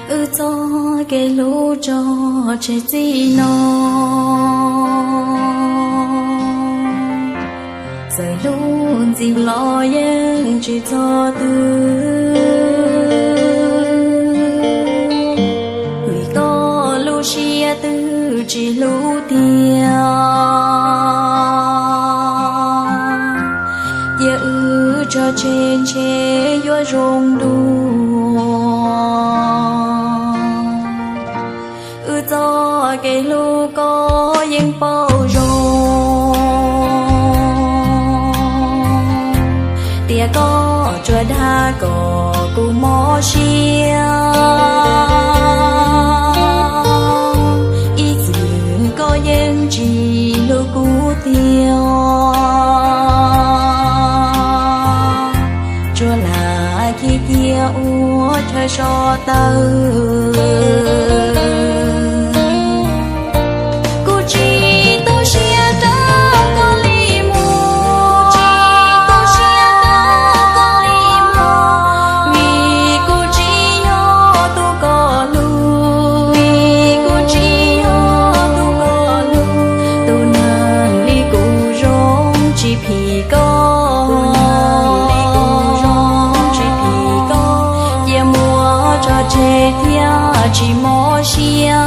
Wb txoj kev hlub tso tseg txij no, txawm hlub ntxiv los yeej tsis txog twg, vim koj lub siab twb tsis hlub tiag. Cia wb tso tseg ntshe yuav zoo dua. Wb txoj kev hlub koj yeej paub zoo, tias koj tsuas dag kom kuv mob siab. Ib txwm koj yeej tsis hlub kuv tiag, tsuas lam khi cia ua chaw so taw. Kuv tsis tu siab rau koj li muag, tsis tu siab rau koj li muag, vim kuv tsis yog tus koj hlub, vim kuv tsis yog tus koj hlub. Tus neeg li kuv zoo tsis phim koj, tus neeg li kuv zoo tsis phim koj, cia muab tso tseg thiab tsis mob siab.